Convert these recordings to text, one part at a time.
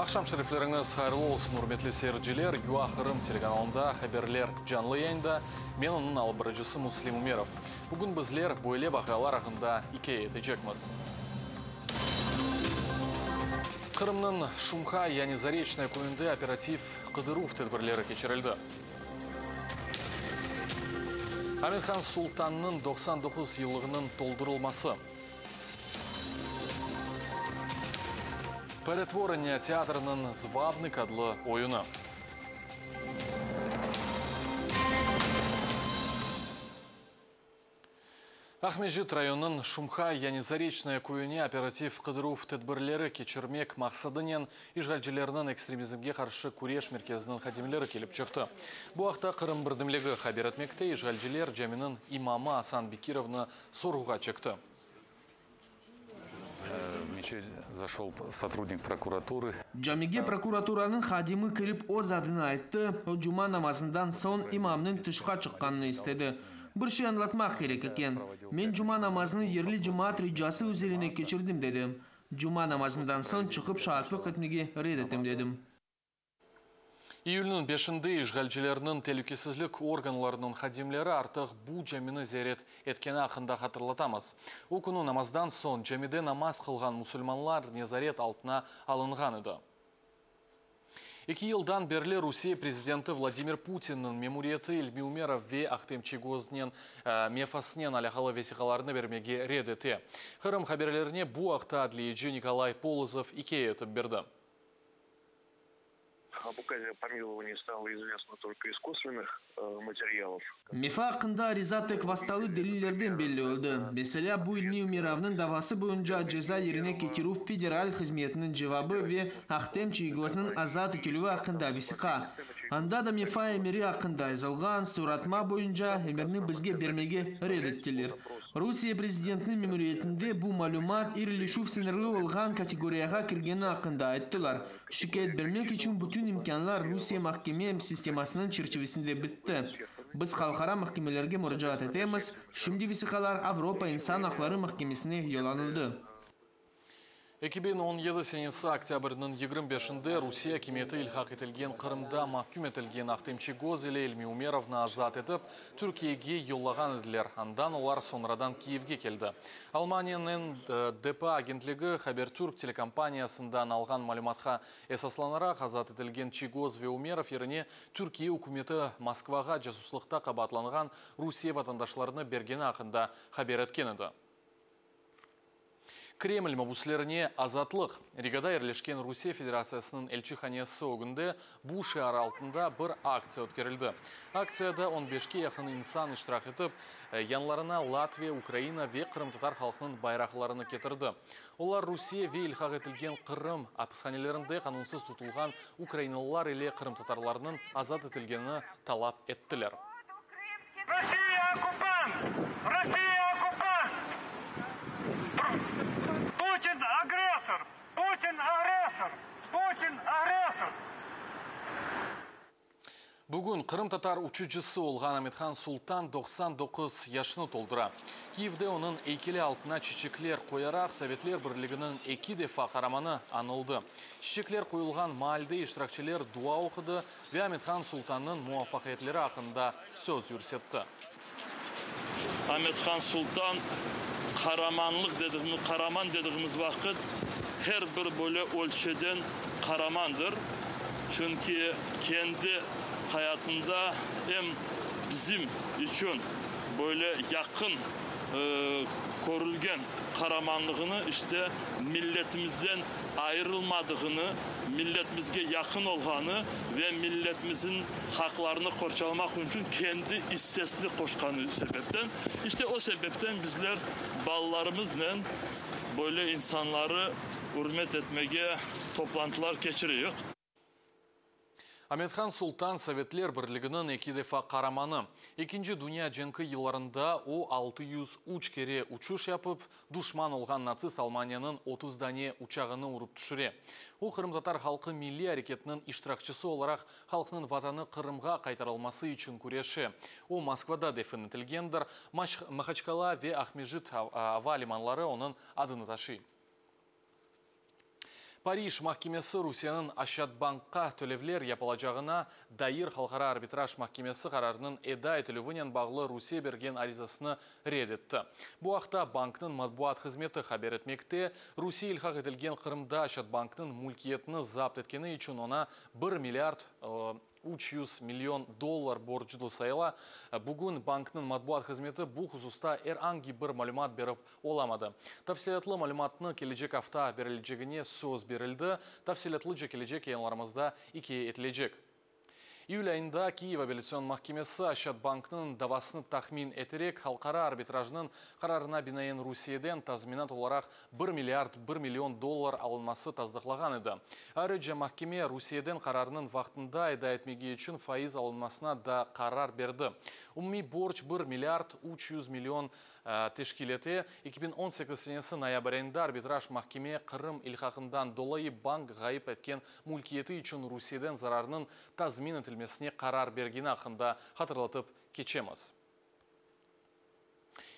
Aqşam şerifleriñiz hayırlı olsun, ürmetli seyirciler! UA Qırım telekanalında haberler canlı yayında. Men onıñ alıp barıcısı Müslim Ümerov. Bugün bizler böyle vaqialar aqqında ikâye etecekmiz. Qırımnıñ Şumhay, yani Zareçnoye köyünde operativ qıdıruv tedbirleri keçirildi. Amet-Han Sultannıñ 99 yıllığınıñ toldurılması. Peretvorennâ teatriniñ Zvabnık adlı oyunı. Aqmescit rayonınıñ Şumhay, yani Zareçnoye köyüne operativ qıdıruv tedbirleri keçirmek maqsadınen işğalcilerniñ ekstremizmge qarşı küreş merkeziniñ hadimleri kelip çıqtı. Bu aqta Qırım birdemligi haber etmekte. İşğalciler caminiñ imamı Asan Bekirovnı sorğuğa çekti. V meçet zaşol sotrudnik prokuraturı. Camige prokuraturanıñ hadimi kirip öz adını ayttı, o cuma namazından soñ imamnıñ tışqa çıqqanını istedi. Bir şey añlatmaq kerek eken. Men cuma namazını yerli cemaat ricası üzerine keçirdim dedim. Cuma namazından soñ çıqıp şaatlıq etmege red etem dedim. İyülniñ beşinde işğalcilerniñ telükesizlik organlarınıñ hadimleri artıq bu camini ziyaret etkeni aqqında hatırlatamız. O künü namazdan soñ camide namaz qılğan musulmanlar nezaret altına alınğan edi. Eki yıldan berli Rusiye prezidenti Vladimir Putinniñ memuriyeti İlmi Umerov ve Ahtem Çiygoznen mefasınen alâqalı vesiqalarnı bermege red ete. Qırım haberlerine bu aqta adliyeci Nikolay Polozov ikâye etip berdi. Об указе о помиловании стало известно только из косвенных материалов. Mefa aqqında ariza tek vastalı delillerden belli oldı. Meselâ, bu İlmi Umerovnıñ davası boyunca Ceza yerine ketirüv federal hızmetiniñ cevabı ve Ahtem Çiygoznıñ azat etilüvi aqqında vesiqa. Anda da mefa emiri aqqında yazılğan, soratma boyunca emirni bizge bermege red ettiler. Rusiye prezidentiniñ memuriyetinde bu malümat irileşüv sıñırlı olğan kategoriyağa kirgeni aqqında ayttılar. Şikâyet bermek içün bütün imkânlar Rusiye mahkeme sistemasınıñ çerçivesinde bitti. Biz halqara mahkemelerge muracaat etemiz, şimdi vesiqalar Avropa insan aqları mahkemesine yollanıldı. 2017 senesi oktâbrniñ 25-inde Rusiye akimiyeti ilhaq etilgen Qırımda mahküm etilgen Ahtem Çiygoz ile İlmi Umerovnı azat etip, Türkiyege yollağan ediler, andan olar soñradan Kiyevge keldi. Almaniyanıñ DPA agentligi Habertürk telekompaniyasından alğan malümatqa esaslanaraq, azat etilgen Çiygoz ve Umerov yerine Türkiye ükümeti Moskvağa casuslıqta qabaatlanğan Rusiye vatandaşlarını bergeni aqqında haber etken edi. Kreml mabüslerine azatlıq! Rigada yerleşken Rusiye Federatsiyasınıñ elçihanesi ögünde bu şiar altında bir aktsiya ötkerildi. Aktsiyada on beşke yaqın insan iştirak etip, yanlarına Latviya, Ukraina ve qırımtatar halqınıñ bayraqlarını ketirdi. Olar Rusiye ve ilhaq etilgen Qırım apishanelerinde qanunsız tutulğan ukrainalılar ile qırımtatarlarnıñ azat etilgenini talap ettiler. Rusiye okkupant! Rusiye okkupant! Putin agressor! Putin agressor! Putin agressor! Bugün qırımtatar uçucısı olğan Amethan Sultan 99 yaşını toldura. Kiyevde onıñ eykeli altına çiçekler qoyaraq Sovetler Birliginiñ eki defa qaramanı añıldı. Çiçekler qoyulğan maalde iştirakçiler dua oqudı ve Amethan Sultannıñ muvafaqiyetleri aqqında söz yürsetti. Amethan Sultan qaramanlıq dedigimiz, qaraman dedigimiz vaqıt her bir böyle ölçeden qaramandır. Çünki kendi hayatında em bizim içün böyle yaqın körülgen qaramanlığını işte milletimizden ayırılmadığını, milletimizge yaqın olğanı ve milletimizin haqlarını qorçalamaq içün kendi issesini qoşqanı sebepten, işte o sebepten bizler balalarımıznen böyle insanları ürmet etmege toplantılar keçireyik. Amethan Sultan Sovetler Birliginiñ eki defa qaramanı. Ekinci dünya cenki yıllarında o, 603 kere uçuş yapıp, duşman olğan natsist Almaniyanıñ 30 dane uçağını urıp tüşüre. O, qırımtatar halqı milliy areketiniñ iştirakçisi olaraq halqnıñ vatanı Qırımğa qaytarılması içün küreşe. O, Moskvada defin etilgendir. Mahaçkala ve Aqmescit ava limanları onıñ adını taşıy. Parij mahkemesi Rusiyeniñ Oşçadbankqa tölevler yapılacağına dair Halqara arbitraj mahkemesi qararınıñ eda etilüvinen bağlı Rusiye bergen arizasını red etti. Bu aqta banknıñ matbuat hızmeti haber etmekte. Rusiye ilhaq etilgen Qırımda Oşçadbanknıñ mülkiyetini zapt etkeni içün oña bir milliard 300 million dollar borclu sayıla. Bugün banknıñ matbuat hızmeti bu hususta er angi bir malümat berip olamadı. Tafsilâtlı malümatnı kelecek afta berilecegine söz berildi. Tafsilâtlıca kelecek yayınlarımızda ikâye etilecek. İyül ayında Kiyev apellâtsion mahkemesi Oşçadbanknıñ davasını tahmin eterek, halqara arbitrajnıñ qararına binaen Rusiyeden tazminat olaraq bir milliard bir million dollar alınması tasdıqlağan edi. Ayrıca mahkeme Rusiyeden qararnıñ vaqtında eda etmege içün faiz alınmasına da qarar berdi. Umumiy borc bir milliard 300 million teşkil ete. 2018 senesi noyabr ayında arbitraj mahkeme Qırım ilhaqından dolayı bank ğayıp etken mülkiyeti içün Rusiyeden zararnıñ tazmin etilmesine qarar bergeni aqqında hatırlatıp keçemiz.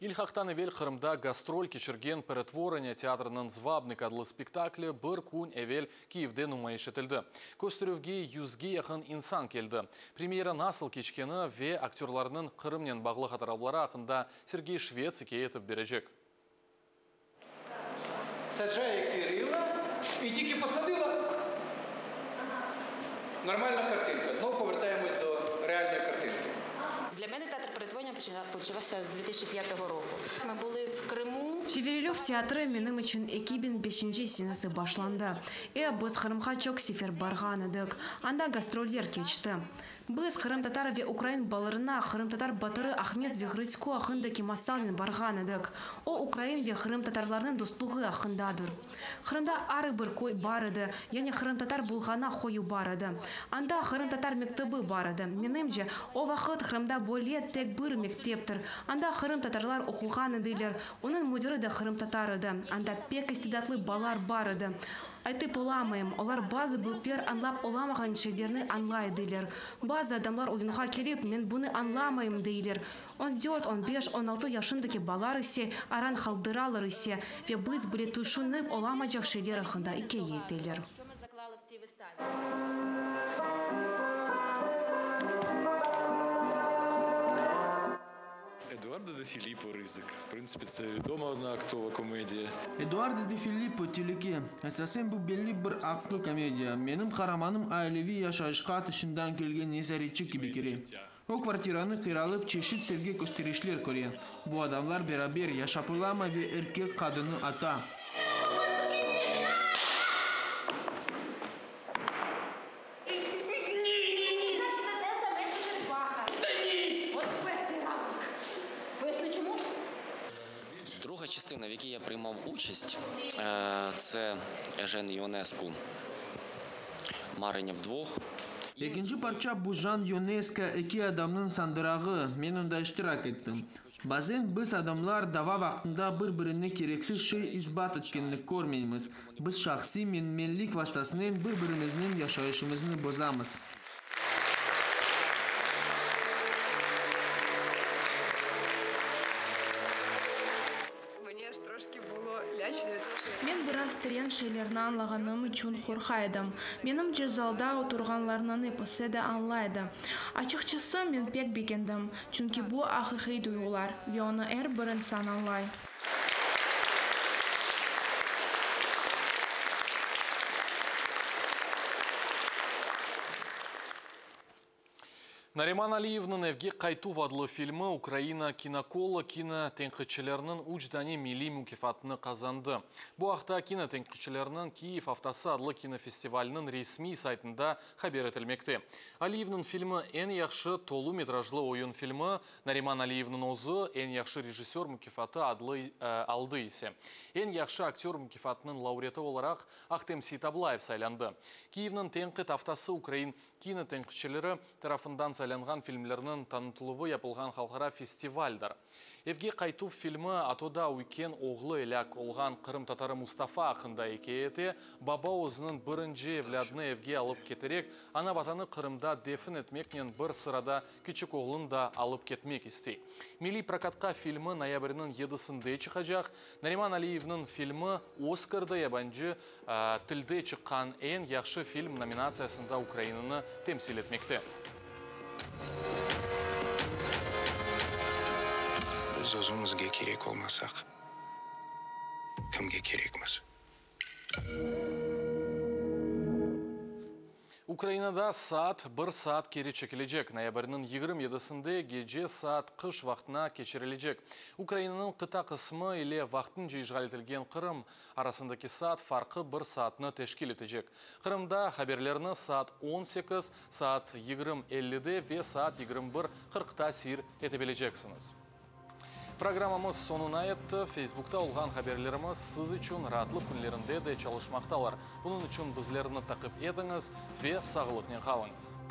İlhaqtan evel Qırımda gastrol keçirgen Peretvorıñña teatriniñ Zvabnik adlı spektakli bir kün evel Kiyevde numayış etildi. Kösterüvge yüzge yaqın insan keldi. Premyera nasıl keçkeni ve aktörlarnıñ Qırımnen bağlı hatıravları aqqında Sergey Şvets ikâye etip berecek. Саджає Кирила і тільки посадила. Нормальна картинка. Знову повертаємось до реальної картинки. Для мене театр перетворення почався з 2005 року. Ми були в Криму. Çevirilüv teatri menim içün 2005 senesi başlandı. E, biz Qırımğa çoq sefer barğan edik. Anda gastroller keçti. Biz qırımtatar ve ukrain balalarına qırımtatar batırı Ahmet ve Ğrıtsko aqqındaki masalnen barğan edik. O, ukrain ve qırımtatarlarnıñ dostluğı aqqındadır. Qırımda ar bir köy bar edi, yani qırımtatar Bulğanaq köyü bar edi. Anda qırımtatar mektebi bar edi. Menimce, o vaqıt Qırımda böyle tek bir mekteptir. Anda qırımtatarlar oquğan ediler. Onıñ müdiri de qırımtatar edi. Anda pek istidatlı balalar bar edi. Aytıp olamayım, olar bazı büyükler añlap olamağan şeylerni añlay ediler. Bazı adamlar oyunğa kelip, men bunı añlamayım, deyler. 14, 15, 16 yaşındaki balalar ise ayran qaldıralar ise ve biz bile tüşünip olamaycaq şeyler aqqında ikâye eteler. Що ми заклали в цій виставі? Едуардо де Філіппо Ризик. В принципі, це відома одноактова комедія. Eduardo De Filippo Telüke. Esasen bu belli bir aktlı komediya. Menim qaramanım aileviy yaşayışqa tışından kelgen nezaretçi kibi kire. O kvartiranı kiralıp çeşit sevgi kösterişler köre. Bu adamlar beraber yaşap olamay ve erkek qadınnı ata. Знаєш, це те саме, що черепаха. Та ні! От впертий равлик. Поясни чому? Друга частина, в якій я приймав участь, е, це Ежен Іонеску Марення вдвох. Ekinci parça bu Jan Yonesko Eki adamnıñ sandırağı. Men onda iştirak ettim. Bazen biz adamlar dava vaqtında bir-birine kereksiz şey isbat etkenini körmeymiz. Biz şahsiy menmenlik vastasınen bir-birimizniñ yaşayışımıznı bozamız. Мені аж трошки було лячно від того, що я Men biraz teren şeylerni añlağanım içün qorqa edim. Menimce, zalda oturğanlarnıñ episi de añlay edi. Açıqçası, men pek begendim, çünki bu aqiqiy duyğular, ve onı er bir insan añlay. Nariman Aliyevniñ Evge qaytuv adlı filmi Ukraina Kinokolo kino tenqitçileriniñ üç dane milliy mukâfatını qazandı. Bu aqta kino tenqitçileriniñ Kiyev aftası adlı kinofestivaliniñ resmiy saytında haber etilmekte. Aliyevniñ filmi eñ yahşı tolu metrajlı oyun filmi, Nariman Aliyevniñ özü eñ yahşı rejissör mukâfatı adlı aldı ise. Eñ yahşı aktör mukâfatınıñ laureatı olaraq Ahtem Seitablayev saylandı. Kiyevniñ tenqit aftası ukrain kino tenqitçileri tarafından saylandı. saylanğan filmlerniñ tanıtıluvı yapılğan halqara festivaldir. Evge qaytuv filmi ATOda üyken oğlu elâk olğan qırımtatarı Mustafa aqqında ikâye ete, baba özüniñ birinci evlâdını evge alıp keterek, ana-Vatanı Qırımda defin etmeknen bir sırada kiçik oğlunı da alıp ketmek istey. Milliy prokatqa filmi noyabrniñ yedisinde çıqacaq. Nariman Aliyevniñ filmi Oscarda yabancı tilde çıqqan eñ yahşı film nominatsiyasında Ukrainanı temsil etmekte. Biz özümizge kerek olmasaq, kimge kerekmiz? Ukrainada saat bir saat keri çekilecek. Noyabrniñ 27-sinde gece saat qış vaqtına keçirilecek. Ukrainanıñ qıta qısmı ile vaqtınca işğal etilgen Qırım arasındaki saat farqı bir saatnı teşkil etecek. Qırımda haberlerni saat 18, saat yigirmi ellide ve saat 21 qırqta seyir ete bileceksiñiz. Programmamız soñuna yetti. Feysbukta olğan haberlerimiz siz içün raatlıq künlerinde de çalışmaqtalar. Bunıñ içün bizlerni taqip etiñiz ve sağlıqnen qalıñız.